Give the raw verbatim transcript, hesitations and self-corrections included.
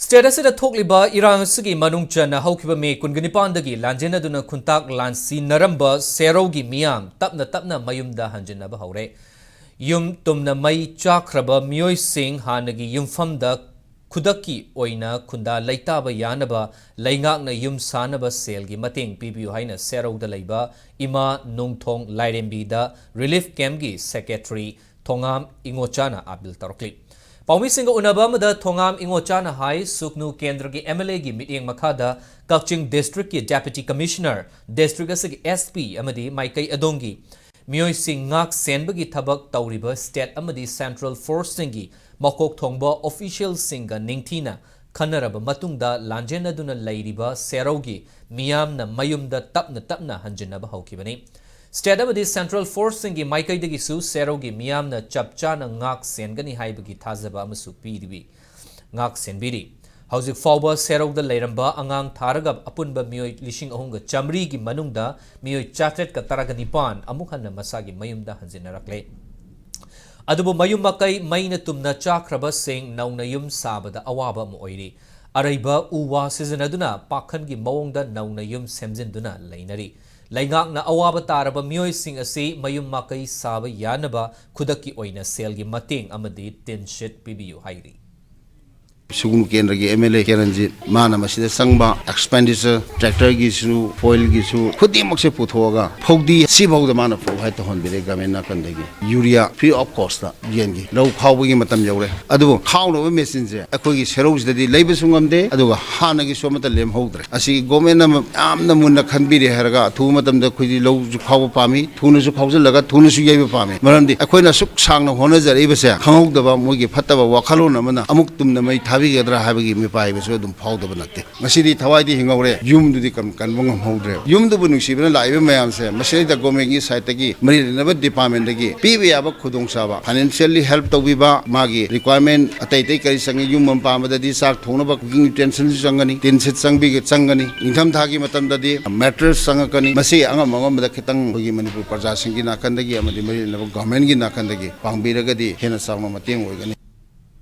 State ꯑꯁꯤꯗ ꯊꯣꯛꯂꯤꯕ ꯏꯔꯥꯡ ꯑꯁꯤꯒꯤ ꯃꯅꯨꯡ ꯆꯟꯅ ꯍꯧꯈꯤꯕ ꯃꯦ ꯀꯨꯟꯒ ꯅꯤꯄꯥꯟꯗꯒꯤ ꯂꯥꯟꯖꯦꯟꯅꯗꯨꯅ ꯈꯨꯟꯇꯥꯛ ꯂꯥꯟꯁꯤꯟꯅꯔꯝꯕ ꯁꯦꯔꯧꯒꯤ ꯃꯤꯌꯥꯝ ꯇꯞꯅ ꯇꯞꯅ ꯃꯌꯨꯝꯗ ꯍꯟꯖꯤꯟꯅꯕ ꯍꯧꯔꯦ꯫ ꯌꯨꯝ ꯇꯨꯝꯅ ꯃꯩ ꯆꯥꯛꯈ꯭ꯔꯕ ꯃꯤꯑꯣꯏꯁꯤꯡ ꯍꯥꯟꯅꯒꯤ ꯌꯨꯝꯐꯝꯗ ꯈꯨꯗꯛꯀꯤ ꯑꯣꯏꯅ ꯈꯨꯟꯗꯥ ꯂꯩꯇꯥꯕ ꯌꯥꯅꯕ ꯂꯩꯉꯥꯛꯅ ꯌꯨꯝ ꯁꯥꯅꯕ ꯁꯦꯜꯒꯤ ꯃꯇꯦꯡ ꯄꯤꯕꯤꯌꯨ ꯍꯥꯏꯅ ꯁꯦꯔꯧꯗ ꯂꯩꯕ ꯏꯃꯥ ꯅꯣꯡꯊꯣꯡ ꯂꯥꯏꯔꯦꯝꯕꯤꯗ ꯔꯤꯂꯤꯐ ꯀꯦꯝꯞꯀꯤ ꯁꯦꯀ꯭ꯔꯦꯇꯔꯤ ꯊꯣꯉꯥꯝ ꯏꯉꯣꯆꯥꯅ ꯑꯥꯄꯤꯜ ꯇꯧꯔꯛꯂꯤ꯫ ꯄꯥꯎꯃꯤꯁꯤꯡꯒ ꯎꯅꯕ ꯑꯃꯗ ꯊꯣꯉꯥꯝ ꯏꯉꯣꯆꯥꯅ ꯍꯥꯏ, ꯁꯨꯛꯅꯨ ꯀꯦꯟꯗ꯭ꯔꯒꯤ ꯑꯦꯝ ꯑꯦꯜ ꯑꯦꯒꯤ ꯃꯤꯠꯌꯦꯡ ꯃꯈꯥꯗ ꯀꯛꯆꯤꯡ ꯗꯤꯁꯇ꯭ꯔꯤꯛꯀꯤ ꯗꯦꯄ꯭ꯌꯨꯇꯤ ꯀꯃꯤꯁꯅꯔ, ꯗꯤꯁꯇ꯭ꯔꯤꯛ ꯑꯁꯤꯒꯤ ꯑꯦꯁ ꯄꯤ ꯑꯃꯗꯤ ꯃꯥꯏꯀꯩ ꯑꯗꯣꯝꯒꯤ ꯃꯤꯑꯣꯏꯁꯤꯡ ꯉꯥꯛ ꯁꯦꯟꯕꯒꯤ ꯊꯕꯛ ꯇꯧꯔꯤꯕ ꯁ꯭ꯇꯦꯠ ꯑꯃꯗꯤ ꯁꯦꯟꯇ꯭ꯔꯦꯜ ꯐꯣꯔꯁꯁꯤꯡꯒꯤ ꯃꯀꯣꯛ ꯊꯣꯡꯕ ꯑꯣꯐꯤꯁꯤꯌꯦꯜꯁꯤꯡꯒ ꯅꯤꯡꯊꯤꯅ ꯈꯟꯅꯔꯕ ꯃꯇꯨꯡꯗ ꯂꯥꯟꯖꯦꯟꯅꯗꯨꯅ ꯂꯩꯔꯤꯕ ꯁꯦꯔꯧꯒꯤ ꯃꯤꯌꯥꯝꯅ ꯃꯌꯨꯝꯗ ꯇꯞꯅ ꯇꯞꯅ ꯍꯟꯖꯤꯟꯅꯕ ꯍꯧꯈꯤꯕꯅꯤ꯫ ꯁ꯭ꯇꯦꯠ ꯑꯃꯗꯤ ꯁꯦꯟꯇ꯭ꯔꯦꯜ ꯐꯣꯔꯁꯁꯤꯡꯒꯤ ꯃꯥꯏꯀꯩꯗꯒꯤꯁꯨ ꯁꯦꯔꯧꯒꯤ ꯃꯤꯌꯥꯝꯅ ꯆꯞ ꯆꯥꯅ ꯉꯥꯛ ꯁꯦꯟꯒꯅꯤ ꯍꯥꯏꯕꯒꯤ ꯊꯥꯖꯕ ꯑꯃꯁꯨ ꯄꯤꯔꯤꯕꯤ, ꯉꯥꯛ ꯁꯦꯟꯕꯤꯔꯤ꯫ ꯍꯧꯖꯤꯛ ꯐꯥꯎꯕ ꯁꯦꯔꯧꯗ ꯂꯩꯔꯝꯕ ꯑꯉꯥꯡ ꯊꯥꯔꯒ ꯑꯄꯨꯟꯕ ꯃꯤꯑꯣꯏ ꯂꯤꯁꯤꯡ ꯑꯍꯨꯝꯒ ꯆꯥꯃꯔꯤꯒꯤ ꯃꯅꯨꯡꯗ ꯃꯤꯑꯣꯏ ꯆꯥꯇ꯭ꯔꯦꯠꯀ ꯇꯔꯥꯒ ꯅꯤꯄꯥꯟ ꯑꯃꯨꯛ ꯍꯟꯅ ꯃꯁꯥꯒꯤ ꯃꯌꯨꯝꯗ ꯍꯟꯖꯤꯟꯅꯔꯛꯂꯦ꯫ ꯑꯗꯨꯕꯨ ꯃꯌꯨꯝ ꯃꯀꯩ ꯃꯩꯅ ꯇꯨꯝꯅ ꯆꯥꯛꯈ꯭ꯔꯕꯁꯤꯡ ꯅꯧꯅ ꯌꯨꯝ ꯁꯥꯕꯗ ꯑꯋꯥꯕ ꯑꯃ ꯑꯣꯏꯔꯤ꯫ ꯑꯔꯩꯕ ꯎ ꯋꯥ ꯁꯤꯖꯤꯟꯅꯗꯨꯅ ꯄꯥꯈꯟꯒꯤ ꯃꯑꯣꯡꯗ ꯅꯧꯅ ꯌꯨꯝ ꯁꯦꯝꯖꯤꯟꯗꯨꯅ ꯂꯩꯅꯔꯤ꯫ ꯂꯩꯉꯥꯛꯅ ꯑꯋꯥꯕ ꯇꯥꯔꯕ ꯃꯤꯑꯣꯏꯁꯤꯡ ꯑꯁꯤ ꯃꯌꯨꯝ ꯃꯀꯩ ꯁꯥꯕ ꯌꯥꯅꯕ ꯈꯨꯗꯛꯀꯤ ꯑꯣꯏꯅ ꯁꯦꯜꯒꯤ ꯃꯇꯦꯡ ꯑꯃꯗꯤ ꯇꯤꯟ ꯁꯤꯠ ꯄꯤꯕꯤꯌꯨ ꯍꯥꯏꯔꯤ꯫ ꯁꯨꯒꯅꯨ ꯀꯦꯟꯗ꯭ꯔꯒꯤ ꯑꯦꯝ ꯑꯦꯜ ꯑꯦ ꯀꯤꯔꯟꯖꯤꯠ, ꯃꯥꯅ ꯃꯁꯤꯗ ꯆꯪꯕ ꯑꯦꯛꯁꯄꯦꯟꯗꯤꯆꯔ, ꯇ꯭ꯔꯦꯛꯇꯔꯒꯤꯁꯨ, ꯐꯣꯏꯜꯒꯤꯁꯨ, ꯈꯨꯗꯤꯡꯃꯛꯁꯦ ꯄꯨꯊꯣꯛꯑꯒ ꯐꯧꯗꯤ ꯁꯤꯐꯥꯎꯗ ꯃꯥꯅ ꯄ꯭ꯔꯣꯚꯥꯏꯗ ꯇꯧꯍꯟꯕꯤꯔꯦ ꯒꯚꯔꯟꯃꯦꯟꯠ ꯅꯥꯀꯟꯗꯒꯤ꯫ ꯌꯨꯔꯤꯌꯥ ꯐ꯭ꯔꯤ ꯑꯣꯐ ꯀꯣꯁꯇ ꯌꯦꯟꯒꯤ ꯂꯧ ꯈꯥꯎꯕꯒꯤ ꯃꯇꯝ ꯌꯧꯔꯦ꯫ ꯑꯗꯨꯕꯨ ꯈꯥꯎꯅꯕ ꯃꯦꯆꯤꯟꯁꯦ ꯑꯩꯈꯣꯏꯒꯤ ꯁꯦꯔꯧꯁꯤꯗꯗꯤ ꯂꯩꯕꯁꯨ ꯉꯝꯗꯦ, ꯑꯗꯨꯒ ꯍꯥꯟꯅꯒꯤꯁꯨ ꯑꯃꯠꯇ ꯂꯦꯝꯍꯧꯗ꯭ꯔꯦ꯫ ꯑꯁꯤ ꯒꯣꯔꯃꯦꯟꯅ ꯌꯥꯝꯅ ꯃꯨꯟꯅ ꯈꯟꯕꯤꯔꯦ ꯍꯥꯏꯔꯒ ꯑꯊꯨꯕ ꯃꯇꯝꯗ ꯑꯩꯈꯣꯏꯗꯤ ꯂꯧꯁꯨ ꯈꯥꯎꯕ ꯄꯥꯝꯃꯤ, ꯊꯨꯅꯁꯨ ꯈꯥꯎꯖꯤꯜꯂꯒ ꯊꯨꯅꯁꯨ ꯌꯩꯕ ꯄꯥꯝꯃꯤ꯫ ꯃꯔꯝꯗꯤ ꯑꯩꯈꯣꯏꯅ ꯑꯁꯨꯛ ꯁꯥꯡꯅ ꯍꯣꯠꯅꯖꯔꯛꯏꯕꯁꯦ ꯈꯪꯍꯧꯗꯕ ꯃꯣꯏꯒꯤ ꯐꯠꯇꯕ ꯋꯥꯈꯜꯂꯣꯟ ꯑꯃꯅ ꯑꯃꯨꯛ ꯇꯨꯝꯅ ꯃꯩ ꯊꯥꯕꯤꯒꯗ꯭ꯔꯥ ꯍꯥꯏꯕꯒꯤ ꯃꯤꯄꯥꯏꯕꯁꯨ ꯑꯗꯨꯝ ꯐꯥꯎꯗꯕ ꯅꯠꯇꯦ꯫ ꯉꯁꯤꯗꯤ ꯊꯋꯥꯏꯗꯤ ꯍꯤꯡꯍꯧꯔꯦ, ꯌꯨꯝꯗꯨꯗꯤ ꯀꯟ-, ꯀꯟꯕ ꯉꯝꯍꯧꯗ꯭ꯔꯦ꯫ ꯌꯨꯝꯗꯨꯕꯨ ꯅꯨꯡꯁꯤꯕꯅ ꯂꯥꯛꯏꯕ ꯃꯌꯥꯝꯁꯦ ꯃꯁꯤꯗꯩꯗ ꯒꯣꯔꯃꯦꯟꯒꯤ ꯁꯥꯏꯠꯇꯒꯤ ꯃꯔꯤ ꯂꯩꯅꯕ ꯗꯤꯄꯥꯔꯠꯃꯦꯟꯠꯇꯒꯤ ꯄꯤꯕ ꯌꯥꯕ ꯈꯨꯗꯣꯡꯆꯥꯕ, ꯐꯥꯏꯅꯥꯟꯁꯤꯌꯦꯜꯂꯤ ꯍꯦꯜꯞ ꯇꯧꯕꯤꯕ, ꯃꯥꯒꯤ ꯔꯤꯀ꯭ꯋꯥꯏꯔꯃꯦꯟꯠ ꯑꯇꯩ ꯑꯇꯩ ꯀꯔꯤ ꯆꯪꯉꯤ, ꯌꯨꯝ ꯑꯃ ꯄꯥꯝꯕꯗꯗꯤ ꯆꯥꯛ ꯊꯣꯡꯅꯕ ꯀꯨꯀꯤꯡ ꯌꯨꯇꯦꯟꯁꯤꯜꯁꯨ ꯆꯪꯒꯅꯤ, ꯇꯤꯟ ꯁꯤꯠ ꯆꯪꯕꯤꯒ-, ꯆꯪꯒꯅꯤ, ꯅꯤꯡꯊꯝꯊꯥꯒꯤ ꯃꯇꯝꯗꯗꯤ ꯃꯦꯇ꯭ꯔꯦꯁ ꯆꯪꯉꯛꯀꯅꯤ꯫ ꯃꯁꯤ ꯑꯉꯝ ꯑꯉꯝꯕꯗ ꯈꯤꯇꯪ ꯑꯩꯈꯣꯏꯒꯤ ꯃꯅꯤꯄꯨꯔ ꯄ꯭ꯔꯖꯥꯁꯤꯡꯒꯤ ꯅꯥꯀꯟꯗꯒꯤ ꯑꯃꯗꯤ ꯃꯔꯤ ꯂꯩꯅꯕ ꯒꯣꯔꯃꯦꯟꯠꯀꯤ ꯅꯥꯀꯟꯗꯒꯤ ꯄꯥꯡꯕꯤꯔꯒꯗꯤ ꯍꯦꯟꯅ ꯆꯥꯎꯅ ꯃꯇꯦꯡ ꯑꯣꯏꯒꯅꯤ꯫